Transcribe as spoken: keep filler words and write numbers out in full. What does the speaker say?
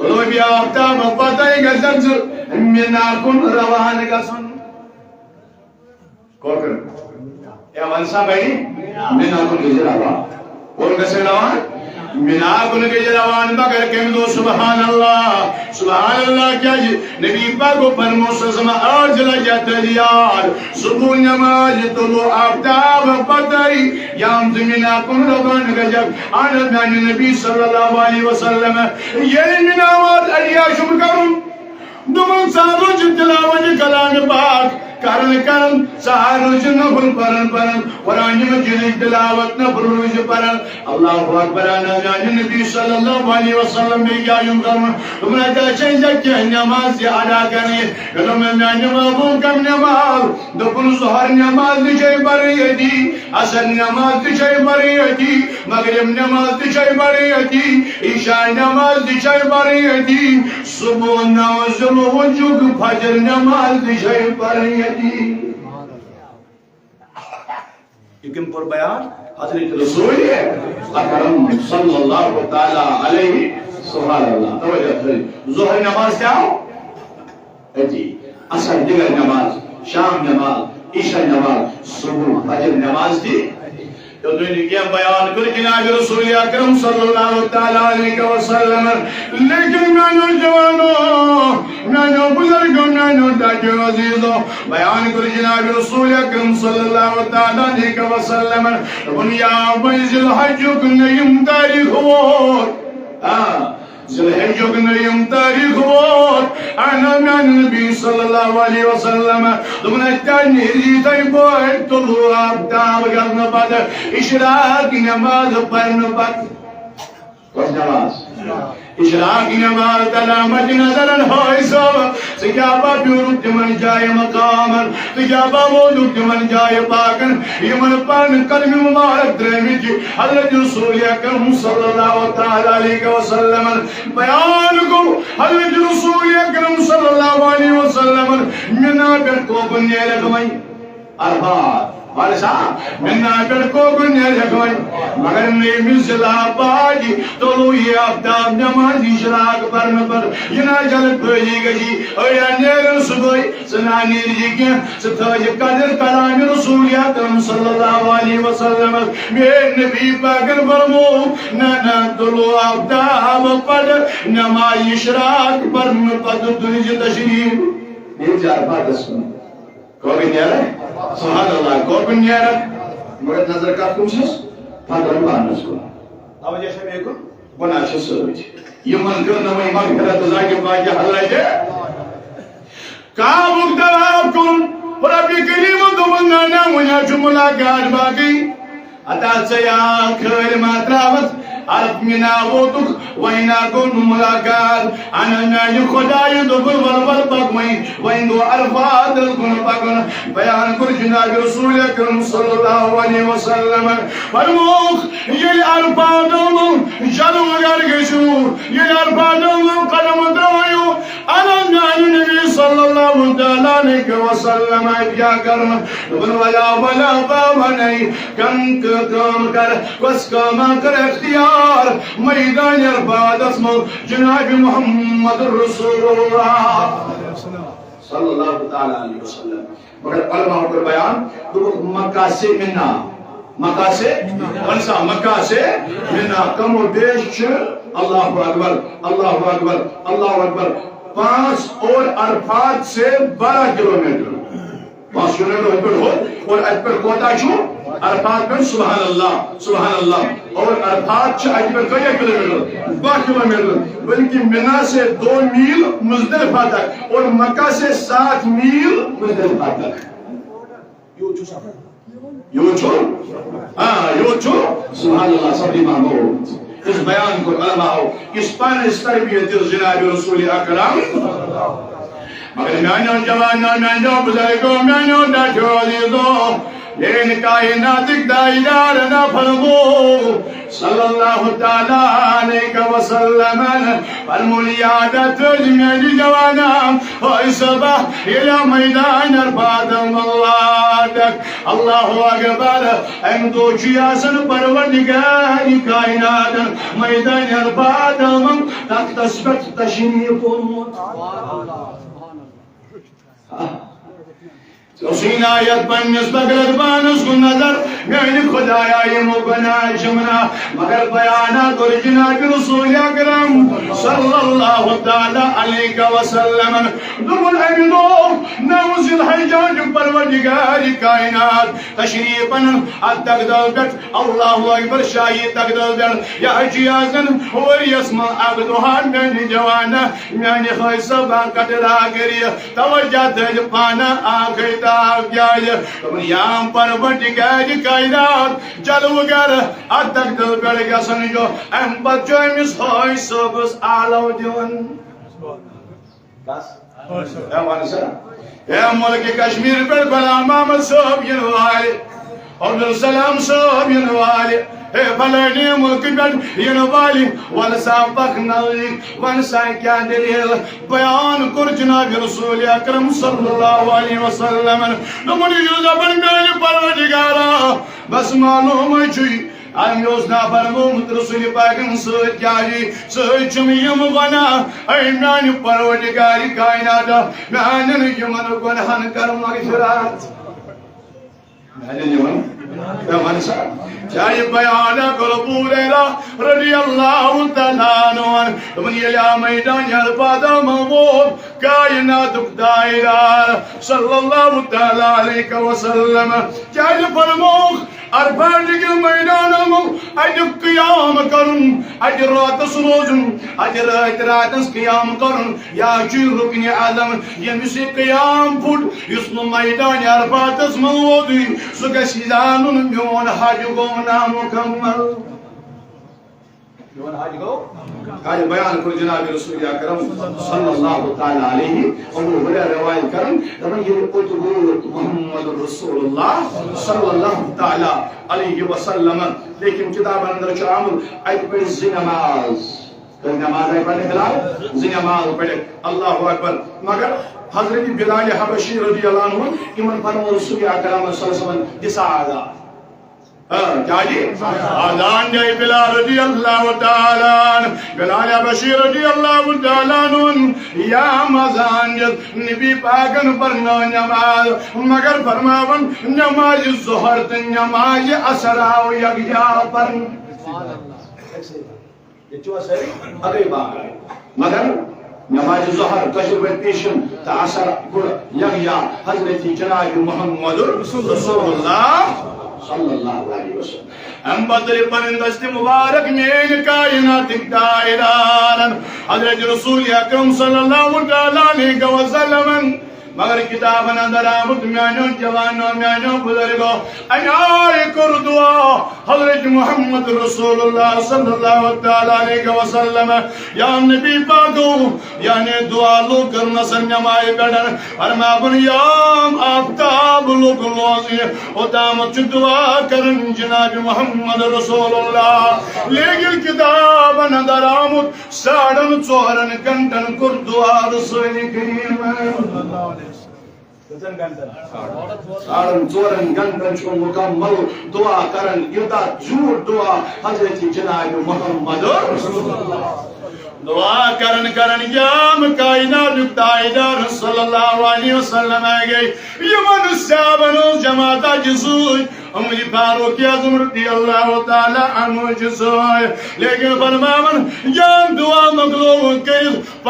غروبِ آفتاب پتے گژھن ژٕ مِنا کُن روانہٕ گژھُن۔ کوٚت؟ ہے، وَن سا بَنہِ، مِنا کُن گژھِ روان۔ کوٚت گژھِ روان؟ مِنا کُن گژھِ روان، مگر کَمہِ دۄہ؟ سبحان اللہ، سبحان اللہ، کیٛازِ؟ نبی پاکو فرموو، سُہ زما ٲٹھ ذی الحجہ تیٚلہِ یاد، صبح نماز طلوع آفتاب پتے یام ژٕ مِنا کُن روانہٕ گژھکھ۔ اہن حظ، میانہِ نبی صلی اللہ علیہ وسلم ییٚلہِ مِنا وات اَتہِ آسُن کرُن، دوٚپُن، ژٕ ہا روٗزِ تلاوت کلام پاک کران کران، ژٕ ہا روٗزِ نفل پران پران، قرآن مجیدٕچ تلاوت نفل روٗزِ پران۔ اللہ اکبر، اہن حظ، میانہِ نبی صلی اللہ علیہ وسلم بیٚیہِ کیٛاہ یِم کرُن؟ دوٚپُن، اَتہِ آسہِ ژےٚ کینٛہہ نماز تہِ ادا کرنہِ۔ مےٚ دوٚپ، مےٚ میانہِ محبوب کم نماز؟ دوٚپُن، ظہر نماز تہِ چھے پرٕنۍ أتی، عصر نماز تہِ چھے پرٕنۍ أتی، مغرب نماز تہِ چھے پرٕنۍ أتی، عشاء نماز تہِ چھے پرٕنۍ أتی، صبح نو ذی الحجُک فجر نماز تہِ چھے پرٕنۍ أتی۔ یہِ کٔمۍ کوٚر بیان؟ حضرت رسول اکرم صلی اللہ تعالیٰ علیہ، سبحان اللہ، توجہ تھٲیِو۔ ظہر نماز تہِ آو أتی، عصر دِگر نماز، شام نماز، عشاء نماز، صبح فجر نماز تہِ۔ یوٚتام نہٕ کینٛہہ بیان کوٚر جناب رسول اکرم صلی اللہ تعالیٰ علیہ وسلم۔ لیکن میانیو جوانو، میانیو بزرگو، میانیو ٹاٹھیو عزیزو، بیان کوٚر جناب رسول اکرم صلی اللہ تعالیٰ علیہ وسلم۔ دوٚپُن، یا وۄنۍ ذی الحجُک نٔیِم تٲریٖخ ووت۔ آ، ذی الحجُک نٔیِم تٲریٖخ ووت۔ اہن میانہِ نبی صلی اللہ علیہ وسلم۔ دوٚپُن، اَتہِ نیرِ یِتھَے پٲٹھۍ طلوع آفتاب گژھنہٕ پتہٕ، اشراق نماز پرنہٕ پتہٕ۔ کۄس نماز؟ اشراق نماز۔ تلا مد نظرن ہٲے صٲب، ژٕ کیٛاہ با بیوٗرُکھ تِمن جایہِ مقامن؟ ژٕ کیٛاہ با ووتُکھ تِمن جایہِ پاکن، یِمن پنٕنۍ قدمِ مبارک ترٲومٕتۍ چھِ حضرت رسول اکرم صلی اللہ تعالیٰ علیہ وسلمن؟ بیان گوٚو، حضرت رسول اکرم صلی اللہ علیہ وسلمن مِنا پٮ۪ٹھ کوکُن نیرٮ۪کھ وۄنۍ۔ عرفات، وَلہٕ سا، مِنا پٮ۪ٹھ کوکُن نیرٮ۪کھ وۄنۍ۔ مگر نٔیمہِ ذی الحجہ طلوع آفتاب نماز اشراق پرنہٕ پتہٕ، یہِ نہ جلد بٲزی گژھی، أڑۍ ہا نیرن صبحٲے، ژٕ نہ نیرِ یہِ کینٛہہ، ژٕ تھٲوزِ قدر کلامِ رسول اکرم صلی اللہ علیہ وسلم۔ میٲنۍ نبی پاکن فرموو، نہ، نہ، طلوع آفتاب پتہٕ نماز اشراق پرنہٕ پتہٕ تُلزِ تشریف۔ ییٚلہِ زِ عرفاتس کُن۔ کوکُن نیرکھ؟ سبحان اللہ، کوکُن نیرکھ؟ مگر نظر کتھ کُن چھس؟ پتہٕ پانس کُن۔ توجہ چھا مےٚ کُن؟ گۄناہ چھِ سۭتۍ۔ یِمن کٔر نہٕ وۄنۍ مغفرت ذاتِ پاکہِ حضرت کعبُک طواف کوٚرُن۔ ربِ کریٖمن دوٚپُن، نہ، نہ، وۄنۍ حظ چھُ ملاقات باقٕے۔ ہتا ژٕ یا خٲلۍ ما ترٛاوَتھ، عرف مِنا ووتُکھ، وۄنۍ نا گوٚو نہٕ ملاقات۔ اَنہٕ میٛانہِ خۄدایہِ دوٚپُن، وَلہٕ وَلہٕ پَکھ وۄنۍ، وۄنۍ گوٚو عرفاتَس کُن پَکُن۔ بیان کوٚر جناب رسول اکرم صلی اللہ علیہ وسلم، فرمووُکھ، ییٚلہِ عرفاتَس منٛز جلوٕ گر گٔژھِو، ییٚلہِ عرفاتَس منٛز قدم ترٛٲیِو، اَنہٕ میٛانہِ نبی صلی اللہ تعالیٰ علیہ وسلم کیٛاہ کَرُن؟ دوٚپُن، ولا ولا باوَنے، کم کٲ-، کٲم کر، کۄس کٲما کر اختیار میدان عرفاتس منٛز جناب محمد رسول اللہ صلی اللہ تعالیٰ علیہ وسلم۔ مگر علماء کوٚر بیان، دوٚپُکھ، مکہ سے منا، مکہ سے، وَن سا، مکہ سے منا، کم و بیش چھُ اللہ اکبر، اللہ اکبر، اللہ اکبر، پانچ اور عرفات سے بارہ کلومیٹر۔ پانچ کلومیٹر ہُتہِ پٮ۪ٹھ ہُتہِ اور اتہِ پٮ۪ٹھ کوتاہ چھُ؟ عرفات پٮ۪ٹھ، سبحان اللہ، سبحان اللہ۔ اور عرفات چھُ اتہِ پٮ۪ٹھ کۭتیاہ کلومیٹر؟ باہ کلومیٹر۔ بلکہ منا سے دو میل مزدلفہ تک اور مکہ سے سات میل مزدلفہ تک۔ یوت چھُ سفر۔ یوت چھُ؟ آ، یوت چھُ۔ سبحان اللہ، سبحان اللہ۔ یُس بیان کوٚر علماءو، یُس پانہٕ أسۍ تربیت دِژ جناب رسول اکرم۔ مگر میانیو جوانو، میانیو بزرگو، میانیو ٹاٹھیو عزیزو، میٲنۍ کائناتٕکۍ تاجدارن فرمو صلی اللہ تعالیٰ علیہ وسلم، فرمون یاد تھٲوزِ میٲنۍ جوانا، ہٲے صبح ییٚلہِ میدان عرفات منٛز واتکھ، اللہ اکبر، امہِ دۄہ چھُ آسان پروردگار کائناتن میدان عرفات منٛز تختس پٮ۪ٹھ تشریف اوٚنمُت۔ ژےٚ اوسُے نا یتھ پننِس پگلت پانس کُن نظر، میانہِ خدایا، یِمو گناہ چھِم نا، مگر بیانہ کوٚر جناب رسول اکرم صلی اللہ تعالیٰ علیہ وسلمن۔ دوٚپُن، امہِ دۄہ نو ذی الحجہ چھُ پروردگار کائنات تشریف انان اتھ تخت پٮ۪ٹھ، اللہ اکبر، شاہی تخت پٮ۪ٹھ۔ یہِ حج چھُ آسان ؤریس منٛز اکھ دۄہا، میانہِ جوانا، میانہِ حٲج صٲبہ کٹرا کٔرِتھ توجہ تھٲوِزِ پانہ آخٕے تاو کیازِ۔ دوٚپُن، یا پروردگار کائنات، جلوٕ گر اتھ تختس پٮ۪ٹھ گژھان چھُ، امہِ پتہٕ چھُ أمِس حٲج صٲبس آلو دِوان۔ کس؟ اے وَن سا۔ اے ملک کشمیر پٮ۪ٹھ غلام محمد صٲب یِنہٕ والہِ، عبدالسلام صٲب یِنہٕ والہِ، ہے فلٲنی ملکہٕ پٮ۪ٹھ یِنہٕ والہِ، وَن سا پکھ نزدیٖک، وَن سا کیٛاہ دٔلیٖل؟ بیان کوٚر جناب رسول اکرم صلی اللہ علیہ وسلمن۔ دوٚپُن، یہِ چھُ دپان، میانہِ پروردگارا، بس معلوم چھُے، أمۍ اوس نافرمومُت رسول پاکن سۭتۍ، کیٛازِ سۭتۍ چھِم یِم گۄناہ، اے میانہِ پروردگار کائنات، میانٮ۪ن یِمن گۄناہن کر مغفرت۔ میانٮ۪ن یِمن، مےٚ وَن سا، چاہے بیان کوٚر ابو ہریرہ رضی اللہ تعالیٰ عنہ، دوٚپُن، ییٚلہِ آو میدان عرفات منٛز ووت کائناتُک تاجدار صلی اللہ تعالیٰ علیہ وسلم، کیٛازِ فرمووُکھ، عرفات کِس میدانس منٛز اَتہِ قیام کرُن، اَتہِ راتس روزُن، اَتہِ رٲتۍ راتس قیام کرُن، یا چھُ رُکنِ اعظم، ییٚمِس یہِ قیام پھُٹ، یُس نہٕ میدانِ عرفاتس منٛز ووتُے، سُہ گژھِ زانُن، میون حج گوٚو نامُکمل۔ میون حج گوٚو۔ کالہِ بیان کوٚر جناب رسول اکرم صلی اللہ تعالیٰ علیہ، ابو ہریرہ روایت کران، دپان، ییٚلہِ اوٚت ووت محمد رسول اللہ صلی اللہ تعالیٰ علیہ وسلم، لیکن کتابن اندر چھُ آمُت، اتہِ پٔرۍ زٕ نماز۔ کٔژ نماز آیہِ پرنہٕ بلال؟ زٕ نماز پرِکھ۔ اللہ اکبر۔ مگر حضرت بلال حبشی رضی اللہ عنہ، یِمن فرموو رسول اکرم صلی اللہ علیہ وسلم، دِسا آزان۔ ہاں، کیٛازِ؟ آزان دِیہِ بلال رضی اللہ تعالیٰ عنہ۔ بلال حبشی رضی اللہ تعالیٰ عنہ یام آزان دِتھ نبی پاکن پرنٲو نماز، مگر فرماوان نمازِ ظہر تہٕ نمازِ عصر آو یکجا پرنہٕ۔ ییٚتہِ چھِوا سٲری؟ اَدَے باقٕے۔ مگر نمازِ ظہر، دۄشوٕے پٲٹھۍ پیشن تہٕ عصر گوٚو یکجا حضرت جناب محمد رسول اللہ صلی اللہ علیہ وسلم۔ اَمہِ پتہٕ تُلہِ پنٕنۍ دستِ مبارک میٲنۍ کائناتٕکۍ تاجدارن حضرت رسول اکرم صلی اللہ تعالیٰ علیہ وسلمن۔ مگر کتابن اندر آمُت، میانیو جوانو، میانیو بزرگو، اَمہِ آیہِ کوٚر دعا حضرت محمد رسول اللہ صلی اللہ تعالیٰ علیہ وسلم۔ یا نبی پاکو، یعنی دعا لوگ کرنا سن نماز پڑھن، فرماون یا آفتاب لوگ لوزی، اوتامت چھُ دعا کرن جناب محمد رسول اللہ۔ لیکن کتابن اندر آمُت، ساڑن ژورن گھنٹن کوٚر دعا رسول کریم۔ کٔژن گھنٹن؟ ساڑن ژورن گھنٹن چھُ مکمل دعا کران، یوٗتاہ زیوٗٹھ دعا حضرت جناب محمد۔ دعا کران کران یام کائناتُک تاجدار صلی اللہ علیہ وسلم آے گئے۔ یِمن صحابن ہٕنٛز جماعت چھِ سۭتۍ، عمر فاروق اعظم رضی اللہ تعالیٰ عنہ چھِ سۭتۍ۔ لیکن فرماوان، یام دعا مۄکلووُکھ کٔرِتھ،